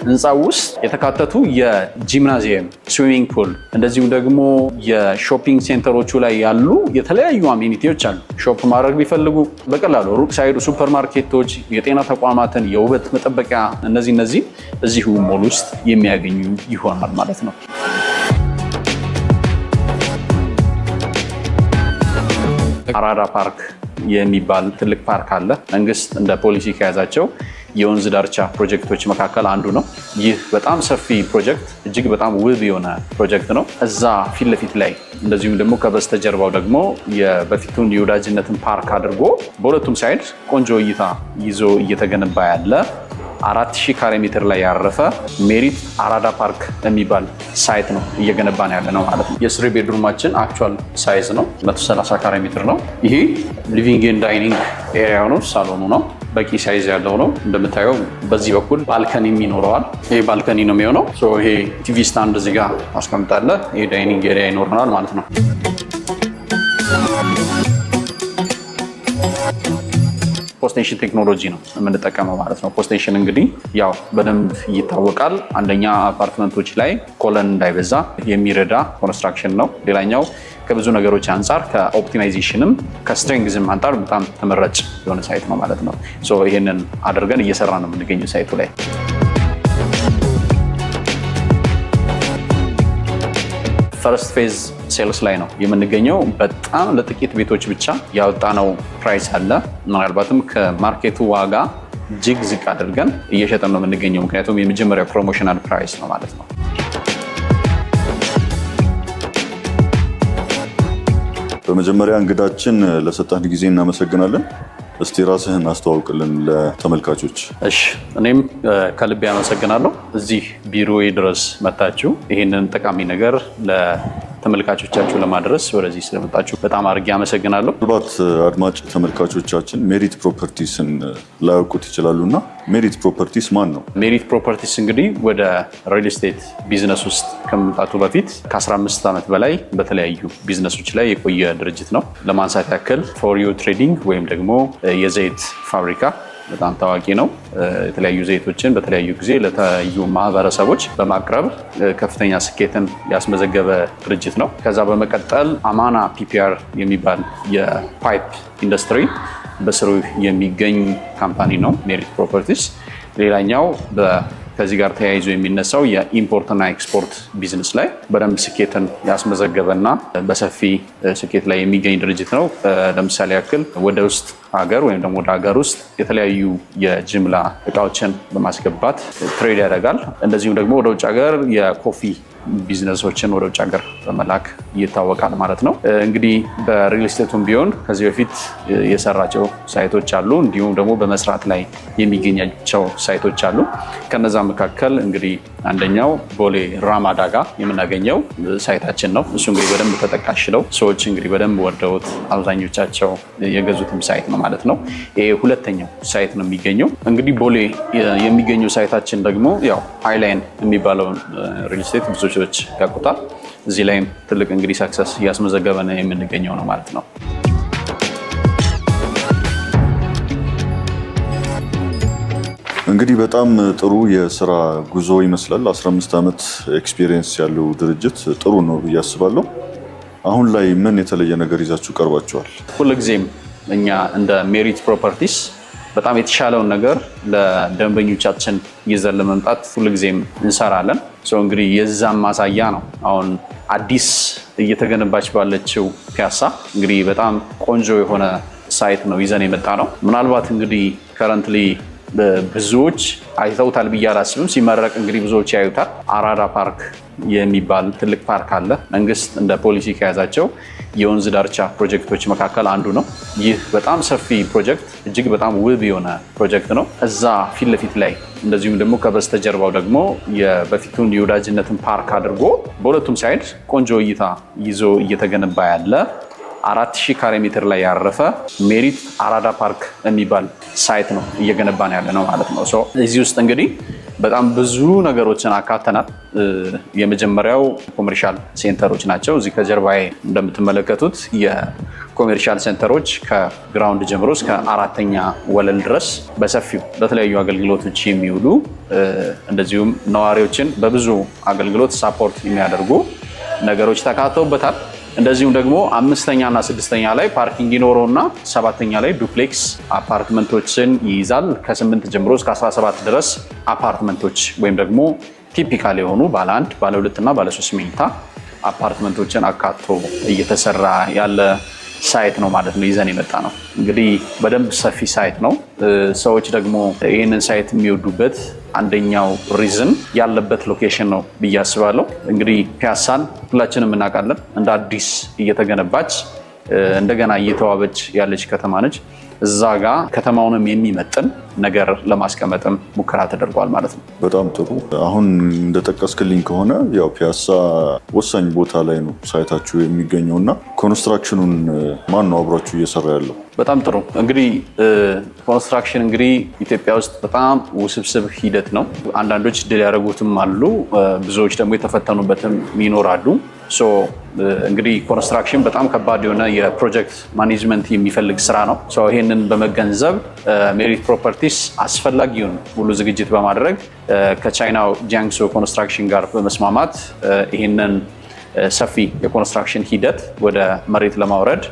ህንፃው ውስጥ የተካተቱ የ gymnasium፣ swimming pool እንደዚሁም ደግሞ የ shopping center ኦቹ ላይ ያሉ የተለያዩ amenity ዎች አሉ። Shop ማድረግ ቢፈልጉ በቀላሉ ሩቅ ሳይሄዱ ሱፐር ማርኬቶች፣ የጤና ተቋማትን፣ የውበት መጠበቂያ እነዚህ እዚሁ ሞል ውስጥ የሚያገኙ ይሆናል ማለት ነው። አራዳ ፓርክ የሚባል ትልቅ ፓርክ አለ። መንግስት እንደ ፖሊሲ ከያዛቸው የወንዝ ዳርቻ ፕሮጀክቶች መካከል አንዱ ነው። ይህ በጣም ሰፊ ፕሮጀክት እጅግ በጣም ውብ የሆነ ፕሮጀክት ነው። እዛ ፊት ለፊት ላይ እንደዚሁም ደግሞ ከበስተጀርባው ደግሞ የበፊቱን የወዳጅነትን ፓርክ አድርጎ በሁለቱም side ቆንጆ እይታ ይዞ እየተገነባ ያለ 4000 ካሬ ሜትር ላይ ያረፈ ሜሪት አራዳ ፓርክ የሚባል site ነው እየገነባን ያለ ነው ማለት ነው። የ three bedroom ኣችን actual size ነው፣ 130 ካሬ ሜትር ነው። ይሄ living and dining area ነው፣ ሳሎኑ ነው። በቂ size ያለው ነው። እንደምታየው በዚህ በኩል balcony ም ይኖረዋል። ይሄ balcony ነው የሚሆነው። ይሄ TV stand እዚህ ጋር አስቀምጣለህ። ይሄ dining area ይኖረናል ማለት ነው። Post-tension ቴክኖሎጂ ነው የምንጠቀመው ማለት ነው። Post-tension እንግዲህ ያው በደንብ ይታወቃል። አንደኛ አፓርትመንቶች ላይ column እንዳይበዛ የሚረዳ construction ነው። ሌላኛው ከብዙ ነገሮች አንጻር ከ optimization ም ከ strength ም አንጻር በጣም ተመራጭ የሆነ site ነው ማለት ነው። ይህንን አድርገን እየሰራ ነው የምንገኘው site ኡ ላይ። First phase sales ላይ ነው የምንገኘው። በጣም ለጥቂት ቤቶች ብቻ ያወጣነው price አለ። ምናልባትም ከ market ኡ ዋጋ እጅግ ዝቅ አድርገን እየሸጠን ነው የምንገኘው። ምክንያቱም የመጀመሪያው promotional price ነው ማለት ነው። በመጀመሪያ እንግዳችን ለሰጠን ጊዜ እናመሰግናለን። እስቲ ራስህን አስተዋውቅልን ለተመልካቾች። እሺ፣ እኔም ከልቤ አመሰግናለሁ። እዚህ ቢሮዬ ድረስ መታችሁ ይህንን ጠቃሚ ነገር ለተመልካቾቻችሁ ለማድረስ ወደዚህ ስለመጣችሁ በጣም አድርጌ አመሰግናለሁ። ምናልባት አድማጭ ተመልካቾቻችን ሜሪት ፕሮፐርቲስን ላያውቁት ይችላሉ እና ሜሪት ፕሮፐርቲስ ማን ነው? ሜሪት ፕሮፐርቲስ እንግዲህ ወደ real estate business ውስጥ ከመምጣቱ በፊት ከ15 ዓመት በላይ በተለያዩ ቢዝነሶች ላይ የቆየ ድርጅት ነው። ለማንሳት ያክል ፎር ዩ ትሬዲንግ ወይም ደግሞ የዘይት ፋብሪካ በጣም ታዋቂ ነው። የተለያዩ ዘይቶችን በተለያዩ ጊዜ ለተለያዩ ማህበረሰቦች በማቅረብ ከፍተኛ ስኬትን ያስመዘገበ ድርጅት ነው። ከዛ በመቀጠል አማና ፒፒአር የሚባል የ pipe industry በስሩ የሚገኝ company ነው ሜሪት ፕሮፐርቲስ። ሌላኛው ከዚህ ጋር ተያይዞ የሚነሳው የ import ና export business ላይ በደንብ ስኬትን ያስመዘገበና በሰፊ ስኬት ላይ የሚገኝ ድርጅት ነው። ለምሳሌ ያክል ወደ ውስጥ ሀገር ወይም ደግሞ ወደ ሀገር ውስጥ የተለያዩ የጅምላ እቃዎችን በማስገባት trade ያደርጋል። እንደዚሁም ደግሞ ወደ ውጭ ሀገር የ coffee business ኦችን ወደ ውጭ ሀገር በመላክ ይታወቃል ማለት ነው። እንግዲህ በ real estate ኡም ቢሆን ከዚህ በፊት የሰራቸው site ኦች አሉ። እንዲሁም ደግሞ በመስራት ላይ የሚገኛቸው site ኦች አሉ። ከነዛ መካከል እንግዲህ አንደኛው ቦሌ ራማዳ ጋ የምናገኘው site ኣችን ነው። እሱ እንግዲህ በደንብ ተጠቃሽ ነው። ሰዎች እንግዲህ በደንብ ወደውት አብዛኞቻቸው የገዙትም site ነው ማለት ነው። ይሄ ሁለተኛው site ነው የሚገኘው። እንግዲህ ቦሌ የሚገኘው site ኣችን ደግሞ ያው ሃይላይን የሚባለውን real estate ብዙ ሰዎች ያውቁታል። እዚህ ላይም ትልቅ እንግዲህ success እያስመዘገበ ነው የምንገኘው ነው ማለት ነው። እንግዲህ በጣም ጥሩ የስራ ጉዞ ይመስላል። 15 ዓመት experience ያለው ድርጅት ጥሩ ነው ብዬ አስባለሁ። አሁን ላይ ምን የተለየ ነገር ይዛችሁ ቀርባችኋል? ሁልጊዜም እኛ እንደ ሜሪት ፕሮፐርቲስ በጣም የተሻለውን ነገር ለደንበኞቻችን ይዘን ለመምጣት ሁልጊዜም እንሰራለን። እንግዲህ የዛም ማሳያ ነው አሁን አዲስ እየተገነባች ባለችው ፒያሳ እንግዲህ በጣም ቆንጆ የሆነ site ነው ይዘን የመጣ ነው። ምናልባት እንግዲህ currently ብዙዎች አይተውታል ብዬ አላስብም። ሲመረቅ እንግዲህ ብዙዎች ያዩታል። አራዳ ፓርክ የሚባል ትልቅ ፓርክ አለ። መንግስት እንደ ፖሊሲ ከያዛቸው የወንዝ ዳርቻ ፕሮጀክቶች መካከል አንዱ ነው። ይህ በጣም ሰፊ ፕሮጀክት እጅግ በጣም ውብ የሆነ ፕሮጀክት ነው። እዛ ፊት ለፊት ላይ እንደዚሁም ደግሞ ከበስተጀርባው ደግሞ የበፊቱን የወዳጅነትን ፓርክ አድርጎ በሁለቱም side ቆንጆ እይታ ይዞ እየተገነባ ያለ 4000 ካሬ ሜትር ላይ ያረፈ ሜሪት አራዳ ፓርክ የሚባል site ነው እየገነባን ያለ ነው ማለት ነው። እዚህ ውስጥ እንግዲህ በጣም ብዙ ነገሮችን አካተናል። የመጀመሪያው commercial center ኦች ናቸው። እዚህ ከጀርባዬ እንደምትመለከቱት የ Commercial center ኦች ከ ground ጀምሮ እስከ አራተኛ ወለል ድረስ በሰፊው ለተለያዩ አገልግሎቶች የሚውሉ፣ እንደዚሁም ነዋሪዎችን በብዙ አገልግሎት support የሚያደርጉ ነገሮች ተካተውበታል። እንደዚሁም ደግሞ አምስተኛ እና ስድስተኛ ላይ parking ይኖረውና ሰባተኛ ላይ duplex አፓርትመንቶችን ይይዛል። ከ8 ጀምሮ እስከ 17 ድረስ አፓርትመንቶች ወይም ደግሞ typical የሆኑ ባለ አንድ፣ ባለ ሁለት እና ባለ ሶስት መኝታ አፓርትመንቶችን አካቶ እየተሰራ ያለ site ነው ማለት ነው። ይዘን የመጣነው። እንግዲህ በደንብ ሰፊ site ነው። ሰዎች ደግሞ ይህንን site የሚወዱበት አንደኛው reason ያለበት location ነው ብዬ አስባለሁ። እንግዲህ ፒያሳን ሁላችንም እናውቃለን። እንደ አዲስ እየተገነባች፣ እንደገና እየተዋበች ያለች ከተማ ነች። እዛ ጋ ከተማውንም የሚመጥን ነገር ለማስቀመጥም ሙከራ ተደርጓል ማለት ነው። በጣም ጥሩ። አሁን እንደጠቀስክልኝ ከሆነ ያው ፒያሳ ወሳኝ ቦታ ላይ ነው site ኣችሁ የሚገኘው እና construction ኑን ማን ነው አብሯችሁ እየሰራ ያለው? በጣም ጥሩ። እንግዲህ construction እንግዲህ ኢትዮጵያ ውስጥ በጣም ውስብስብ ሂደት ነው። አንዳንዶች ድል ያደረጉትም አሉ፣ ብዙዎች ደግሞ የተፈተኑበትም ይኖራሉ። So እንግዲህ construction በጣም ከባድ የሆነ የ project management የሚፈልግ ስራ ነው። So ይሄንን በመገንዘብ ሜሪት ፕሮፐርቲስ አስፈላጊውን ሁሉ ዝግጅት በማድረግ ከቻይናው ጂያንግሱ ኮንስትራክሽን ጋር በመስማማት ይህንን ሰፊ የ construction ሂደት ወደ መሬት ለማውረድ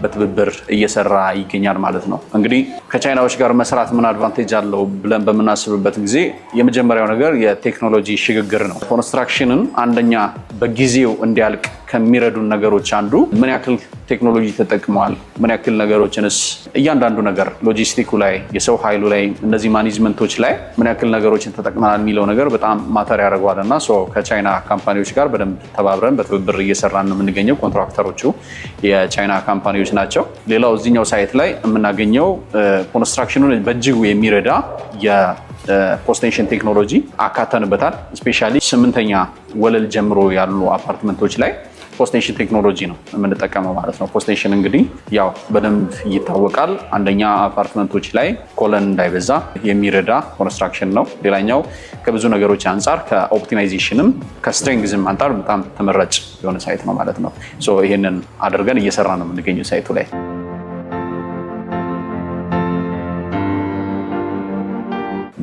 በትብብር እየሰራ ይገኛል ማለት ነው። እንግዲህ ከቻይናዎች ጋር መስራት ምን advantage አለው ብለን በምናስብበት ጊዜ የመጀመሪያው ነገር የቴክኖሎጂ ሽግግር ነው። Construction ን አንደኛ በጊዜው እንዲያልቅ ከሚረዱን ነገሮች አንዱ ምን ያክል ቴክኖሎጂ ተጠቅመዋል፣ ምን ያክል ነገሮችንስ እያንዳንዱ ነገር ሎጂስቲኩ ላይ፣ የሰው ኃይሉ ላይ፣ እነዚህ management ኦች ላይ ምን ያክል ነገሮችን ተጠቅመናል የሚለው ነገር በጣም matter ያደርገዋል እና ከቻይና company ዎች ጋር በደንብ ተባብረን በትብብር እየሰራን ነው የምንገኘው። Contractor ኦቹ የቻይና company ዎች ናቸው። ሌላው እዚኛው site ላይ የምናገኘው construction ኑን በእጅጉ የሚረዳ የ post-tension technology አካተንበታል። Especially ስምንተኛ ወለል ጀምሮ ያሉ አፓርትመንቶች ላይ post-tension technology ነው የምንጠቀመው ማለት ነው። Post-tension እንግዲህ ያው በደንብ ይታወቃል። አንደኛ አፓርትመንቶች ላይ column እንዳይበዛ የሚረዳ construction ነው። ሌላኛው ከብዙ ነገሮች አንጻር፣ ከ optimization ም ከ strength ም አንጻር በጣም ተመራጭ የሆነ site ነው ማለት ነው። ይሄንን አድርገን እየሰራን ነው የምንገኘው site ኡ ላይ።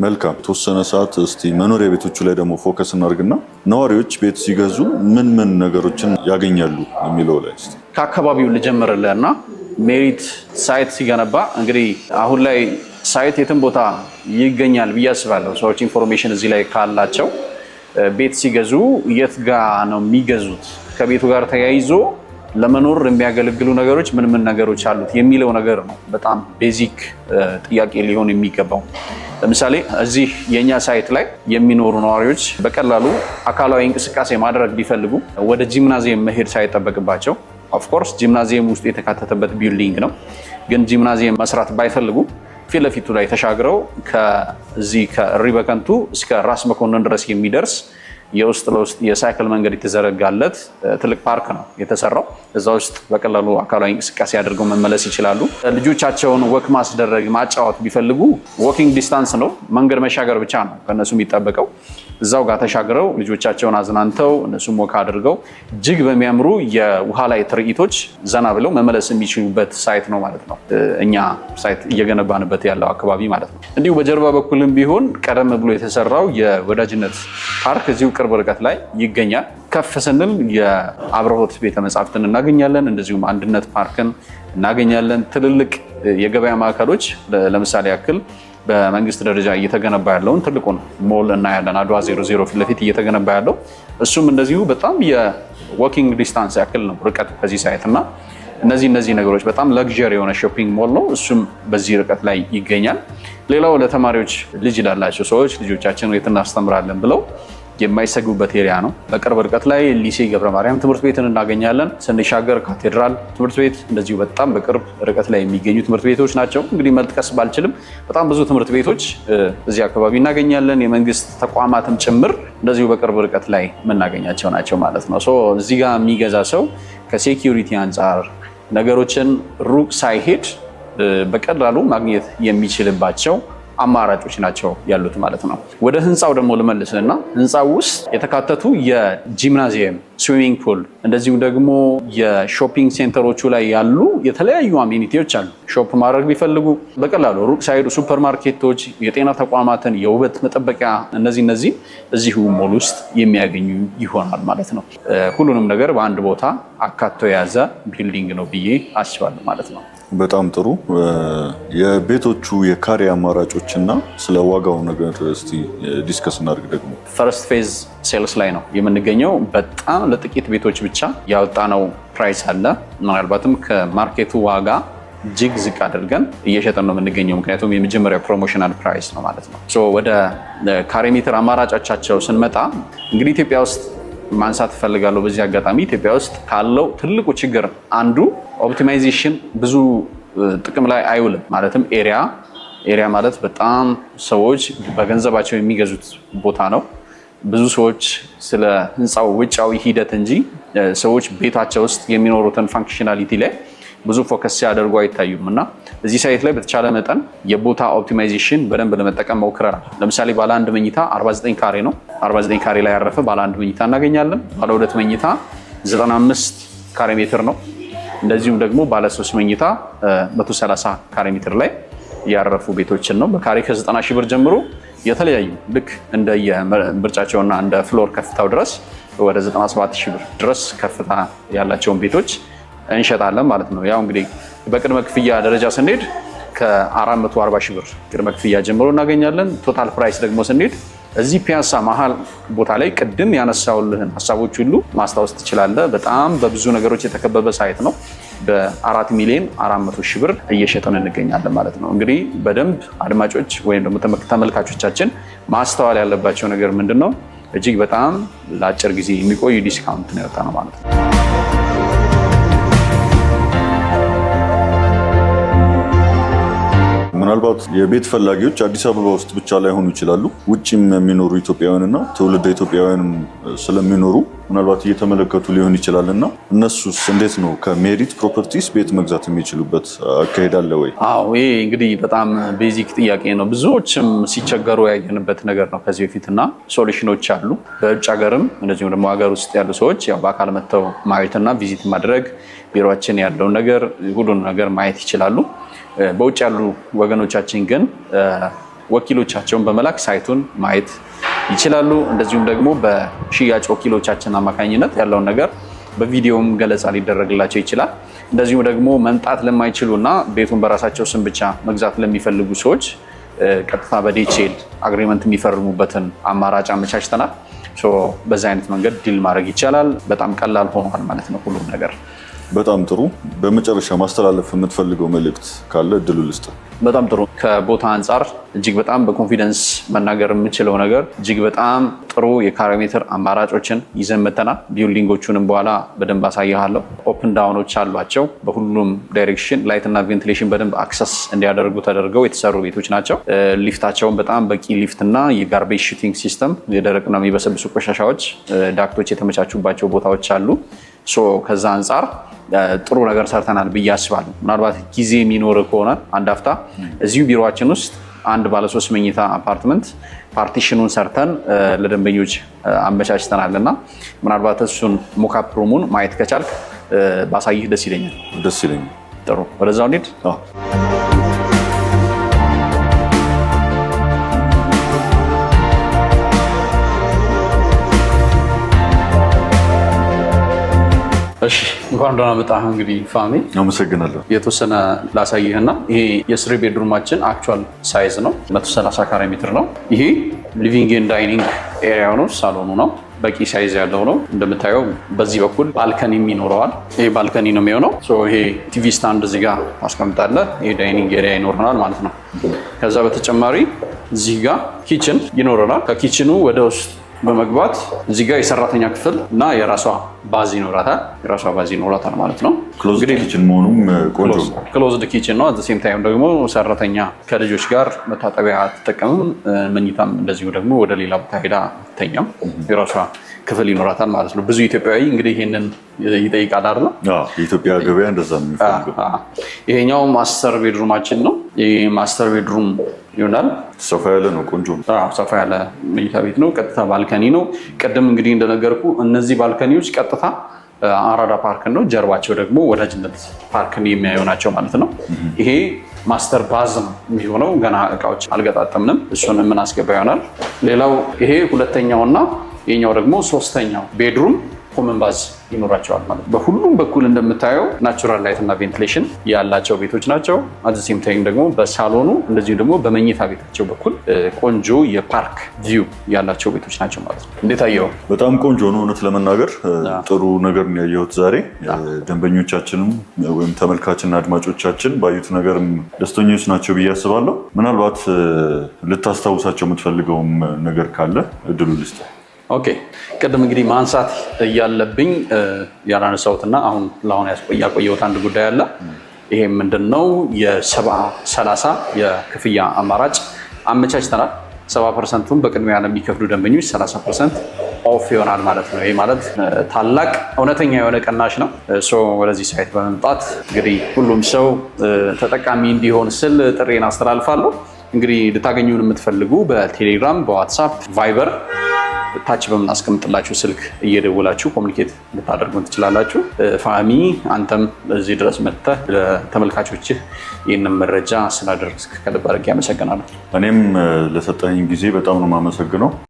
መልካም። የተወሰነ ሰዓት እስቲ መኖሪያ ቤቶቹ ላይ ደግሞ focus እናድርግና ነዋሪዎች ቤት ሲገዙ ምን ምን ነገሮችን ያገኛሉ የሚለው ላይ እስቲ። ከአካባቢው ልጀምርልህ እና ሜሪት site ሲገነባ እንግዲህ አሁን ላይ site የትም ቦታ ይገኛል ብዬ አስባለሁ። ሰዎች information እዚህ ላይ ካላቸው ቤት ሲገዙ የት ጋ ነው የሚገዙት፣ ከቤቱ ጋር ተያይዞ ለመኖር የሚያገለግሉ ነገሮች ምን ምን ነገሮች አሉት የሚለው ነገር ነው በጣም basic ጥያቄ ሊሆን የሚገባው። ለምሳሌ እዚህ የእኛ site ላይ የሚኖሩ ነዋሪዎች በቀላሉ አካላዊ እንቅስቃሴ ማድረግ ቢፈልጉ ወደ ጂምናዚየም መሄድ ሳይጠበቅባቸው፣ of course ጂምናዚየም ውስጥ የተካተተበት building ነው፣ ግን ጂምናዚየም መስራት ባይፈልጉ ፊት ለፊቱ ላይ ተሻግረው ከዚህ ከእሪ በከንቱ እስከ ራስ መኮንን ድረስ የሚደርስ የውስጥ ለውስጥ የሳይክል መንገድ የተዘረጋለት ትልቅ ፓርክ ነው የተሰራው። እዛ ውስጥ በቀላሉ አካላዊ እንቅስቃሴ አድርገው መመለስ ይችላሉ። ልጆቻቸውን walk ማስደረግ፣ ማጫወት ቢፈልጉ walking distance ነው፣ መንገድ መሻገር ብቻ ነው ከእነሱ የሚጠበቀው። እዛው ጋር ተሻግረው ልጆቻቸውን አዝናንተው፣ እነሱም walk አድርገው፣ እጅግ በሚያምሩ የውሃ ላይ ትርኢቶች ዘና ብለው መመለስ የሚችሉበት site ነው ማለት ነው። እኛ site እየገነባንበት ያለው አካባቢ ማለት ነው። እንዲሁ በጀርባ በኩልም ቢሆን ቀደም ብሎ የተሰራው የወዳጅነት ፓርክ እዚሁ ቅርብ ርቀት ላይ ይገኛል። ከፍ ስንል የአብርሆት ቤተ መጻሕፍትን እናገኛለን። እንደዚሁም አንድነት ፓርክን እናገኛለን። ትልልቅ የገበያ ማዕከሎች፣ ለምሳሌ ያክል በመንግስት ደረጃ እየተገነባ ያለውን ትልቁን ሞል እናያለን። አድዋ 00 ፊት ለፊት እየተገነባ ያለው እሱም እንደዚሁ በጣም የ walking distance ያክል ነው ርቀቱ ከዚህ site እና እነዚህ ነገሮች በጣም luxury የሆነ shopping mall ነው። እሱም በዚህ ርቀት ላይ ይገኛል። ሌላው ለተማሪዎች፣ ልጅ ላላቸው ሰዎች ልጆቻችን የት እናስተምራለን ብለው የማይሰጉበት area ነው። በቅርብ ርቀት ላይ ሊሴ ገብረ ማርያም ትምህርት ቤትን እናገኛለን። ስንሻገር ካቴድራል ትምህርት ቤት እንደዚሁ በጣም በቅርብ ርቀት ላይ የሚገኙ ትምህርት ቤቶች ናቸው። እንግዲህ መጥቀስ ባልችልም በጣም ብዙ ትምህርት ቤቶች እዚህ አካባቢ እናገኛለን። የመንግስት ተቋማትም ጭምር እንደዚሁ በቅርብ ርቀት ላይ የምናገኛቸው ናቸው ማለት ነው። So እዚህ ጋር የሚገዛ ሰው ከ security አንጻር ነገሮችን ሩቅ ሳይሄድ በቀላሉ ማግኘት የሚችልባቸው አማራጮች ናቸው ያሉት ማለት ነው። ወደ ህንፃው ደግሞ ልመልስና ህንፃው ውስጥ የተካተቱ የጂምናዚየም Swimming pool፣ እንደዚሁም ደግሞ የ shopping center ኦቹ ላይ ያሉ የተለያዩ amenity ዎች አሉ። Shop ማድረግ ቢፈልጉ በቀላሉ ሩቅ ሳይሄዱ ሱፐር ማርኬቶች፣ የጤና ተቋማትን፣ የውበት መጠበቂያ እነዚህ እዚሁ ሞል ውስጥ የሚያገኙ ይሆናል ማለት ነው። ሁሉንም ነገር በአንድ ቦታ አካቶ የያዘ building ነው ብዬ አስባለሁ ማለት ነው። በጣም ጥሩ። የቤቶቹ የካሬ አማራጮች እና ስለ ዋጋው ነገር እስቲ discuss እናድርግ ደግሞ። First phase sales ላይ ነው የምንገኘው። በጣም ለጥቂት ቤቶች ብቻ ያወጣነው price አለ። ምናልባትም ከ market ኡ ዋጋ እጅግ ዝቅ አድርገን እየሸጠን ነው የምንገኘው። ምክንያቱም የመጀመሪያው promotional price ነው ማለት ነው። ወደ ካሬ ሜትር አማራጮቻቸው ስንመጣ እንግዲህ ኢትዮጵያ ውስጥ ማንሳት እፈልጋለሁ በዚህ አጋጣሚ፣ ኢትዮጵያ ውስጥ ካለው ትልቁ ችግር አንዱ optimization ብዙ ጥቅም ላይ አይውልም። ማለትም area ማለት በጣም ሰዎች በገንዘባቸው የሚገዙት ቦታ ነው። ብዙ ሰዎች ስለ ህንፃው ውጫዊ ሂደት እንጂ ሰዎች ቤታቸው ውስጥ የሚኖሩትን functionality ላይ ብዙ focus ሲያደርጉ አይታዩም። እና እዚህ site ላይ በተቻለ መጠን የቦታ optimization በደንብ ለመጠቀም ሞክረናል። ለምሳሌ ባለ አንድ መኝታ 49 ካሬ ነው። 49 ካሬ ላይ ያረፈ ባለ አንድ መኝታ እናገኛለን። ባለ ሁለት መኝታ 95 ካሬ ሜትር ነው። እንደዚሁም ደግሞ ባለ ሶስት መኝታ 130 ካሬ ሜትር ላይ ያረፉ ቤቶችን ነው። በካሬ ከ90 ሺህ ብር ጀምሮ የተለያዩ ልክ እንደ የምርጫቸውና እንደ floor ከፍታው ድረስ ወደ 97 ሺህ ብር ድረስ ከፍታ ያላቸውን ቤቶች እንሸጣለን ማለት ነው። ያው እንግዲህ በቅድመ ክፍያ ደረጃ ስንሄድ ከ440 ሺህ ብር ቅድመ ክፍያ ጀምሮ እናገኛለን። Total price ደግሞ ስንሄድ እዚህ ፒያሳ መሀል ቦታ ላይ ቅድም ያነሳውልህን ሀሳቦች ሁሉ ማስታወስ ትችላለህ። በጣም በብዙ ነገሮች የተከበበ site ነው። በ4,400,000 ብር እየሸጠን እንገኛለን ማለት ነው። እንግዲህ በደንብ አድማጮች ወይም ደግሞ ተመልካቾቻችን ማስተዋል ያለባቸው ነገር ምንድን ነው? እጅግ በጣም ለአጭር ጊዜ የሚቆይ discount ነው ያወጣነው ማለት ነው። ምናልባት የቤት ፈላጊዎች አዲስ አበባ ውስጥ ብቻ ላይሆኑ ይችላሉ። ውጭም የሚኖሩ ኢትዮጵያውያንና ትውልደ ኢትዮጵያውያንም ስለሚኖሩ ምናልባት እየተመለከቱ ሊሆን ይችላል እና እነሱስ እንዴት ነው ከሜሪት ፕሮፐርቲስ ቤት መግዛት የሚችሉበት አካሄድ አለ ወይ? አዎ፣ ይሄ እንግዲህ በጣም basic ጥያቄ ነው። ብዙዎችም ሲቸገሩ ያየንበት ነገር ነው ከዚህ በፊት እና solution ኦች አሉ። በውጭ ሀገርም እንደዚሁም ደግሞ ሀገር ውስጥ ያሉ ሰዎች ያው በአካል መጥተው ማየትና visit ማድረግ፣ ቢሮችን ያለውን ነገር ሁሉን ነገር ማየት ይችላሉ። በውጭ ያሉ ወገኖቻችን ግን ወኪሎቻቸውን በመላክ site ኡን ማየት ይችላሉ። እንደዚሁም ደግሞ በሽያጭ ወኪሎቻችን አማካኝነት ያለውን ነገር በቪዲዮም ገለጻ ሊደረግላቸው ይችላል። እንደዚሁም ደግሞ መምጣት ለማይችሉ እና ቤቱን በራሳቸው ስም ብቻ መግዛት ለሚፈልጉ ሰዎች ቀጥታ በ DHL agreement የሚፈርሙበትን አማራጭ አመቻችተናል። በዛ አይነት መንገድ deal ማድረግ ይቻላል። በጣም ቀላል ሆኗል ማለት ነው ሁሉም ነገር። በጣም ጥሩ። በመጨረሻ ማስተላለፍ የምትፈልገው መልእክት ካለ እድሉ ልስጥ። በጣም ጥሩ። ከቦታ አንጻር እጅግ በጣም በ confidence መናገር የምችለው ነገር እጅግ በጣም ጥሩ የካሬ ሜትር አማራጮችን ይዘን መተናል። Building ኦቹንም በኋላ በደንብ አሳይሃለሁ። Up and down ኦች አሏቸው። በሁሉም direction light እና ventilation በደንብ access እንዲያደርጉ ተደርገው የተሰሩ ቤቶች ናቸው። ሊፍታቸውን በጣም በቂ ሊፍት እና የ garbage shooting system፣ የደረቅና የሚበሰብሱ ቆሻሻዎች duct ኦች የተመቻቹባቸው ቦታዎች አሉ። ከዛ አንጻር ጥሩ ነገር ሰርተናል ብዬ አስባለሁ። ምናልባት ጊዜ የሚኖር ከሆነ አንድ አፍታ እዚሁ ቢሮችን ውስጥ አንድ ባለሶስት መኝታ አፓርትመንት partition ኡን ሰርተን ለደንበኞች አመቻችተናል እና ምናልባት እሱን mockup room ኡን ማየት ከቻልክ ባሳይህ ደስ ይለኛል። ደስ ይለኛል። ጥሩ፣ ወደዛው እንሂድ። እሺ፣ እንኳን ደህና መጣህ። እንግዲህ ፋሚ፣ አመሰግናለሁ። የተወሰነ ላሳይህና ይሄ የ three bedroom ኣችን actual size ነው፣ 130 ካሬ ሜትር ነው። ይሄ living and dining area ነው፣ ሳሎኑ ነው። በቂ size ያለው ነው። እንደምታየው በዚህ በኩል balcony ም ይኖረዋል። ይሄ balcony ነው የሚሆነው። ይሄ TV stand እዚህ ጋር ታስቀምጣለህ። ይሄ dining area ይኖረናል ማለት ነው። ከዛ በተጨማሪ እዚህ ጋር kitchen ይኖረናል። ከ kitchen ኡ ወደ ውስጥ በመግባት እዚህ ጋር የሰራተኛ ክፍል እና የራሷ bath ይኖራታል። የራሷ bath ይኖራታል ማለት ነው። Closed kitchen መሆኑም ቆንጆ ነው። Closed kitchen ነው። At same time ደግሞ ሰራተኛ ከልጆች ጋር መታጠቢያ አትጠቀምም። መኝታም እንደዚሁ ደግሞ ወደ ሌላ ቦታ ሄዳ የምትተኛው። የራሷ ክፍል ይኖራታል ማለት ነው። ብዙ ኢትዮጵያዊ እንግዲህ ይሄንን ይጠይቃል አይደል? የኢትዮጵያ ገበያ እንደዛ ነው የሚፈልገው። ይሄኛው master bedroom ኣችን ነው። ይሄ master bedroom ይሆናል። ሰፋ ያለ ነው፣ ቆንጆ ነው። ሰፋ ያለ መኝታ ቤት ነው። ቀጥታ balcony ነው። ቅድም እንግዲህ እንደነገርኩ እነዚህ balcony ዎች ቀጥታ አራዳ ፓርክን ነው። ጀርባቸው ደግሞ ወዳጅነት ፓርክን የሚያዩ ናቸው ማለት ነው። ይሄ master bath ነው የሚሆነው። ገና እቃዎች አልገጣጠምንም። እሱን የምናስገባ ይሆናል። ሌላው ይሄ ሁለተኛውና ይሄኛው ደግሞ ሶስተኛው bedroom common bath ይኖራቸዋል ማለት ነው። በሁሉም በኩል እንደምታየው natural light እና ventilation ያላቸው ቤቶች ናቸው። At same time ደግሞ በሳሎኑ እንደዚሁ ደግሞ በመኝታ ቤታቸው በኩል ቆንጆ የ park view ያላቸው ቤቶች ናቸው ማለት ነው። እንዴት አየኸው? በጣም ቆንጆ ነው። እውነት ለመናገር ጥሩ ነገር ነው ያየሁት ዛሬ። ደንበኞቻችንም ወይም ተመልካችና አድማጮቻችን ባዩት ነገርም ደስተኞች ናቸው ብዬ አስባለሁ። ምናልባት ልታስታውሳቸው የምትፈልገውም ነገር ካለ እድሉ ልስጥ። Okay፣ ቅድም እንግዲህ ማንሳት እያለብኝ ያላነሳሁትና አሁን ለአሁን ያቆየሁት አንድ ጉዳይ አለ። ይሄ ምንድን ነው? የ70/30 የክፍያ አማራጭ አመቻችተናል። 70% ኡን በቅድሚያ ለሚከፍሉ ደንበኞች 30% off ይሆናል ማለት ነው። ይህ ማለት ታላቅ እውነተኛ የሆነ ቅናሽ ነው። So ወደዚህ site በመምጣት እንግዲህ ሁሉም ሰው ተጠቃሚ እንዲሆን ስል ጥሪዬን አስተላልፋለሁ። እንግዲህ ልታገኙን የምትፈልጉ በቴሌግራም፣ በዋትሳፕ፣ ቫይበር ታች በምናስቀምጥላችሁ ስልክ እየደወላችሁ communicate ልታደርጉን ትችላላችሁ። ፋሚ፣ አንተም እዚህ ድረስ መጥተህ ለተመልካቾችህ ይህንን መረጃ ስላደረስክ ከልብ አድርጌ አመሰግናለሁ። እኔም ለሰጠኸኝ ጊዜ በጣም ነው የማመሰግነው።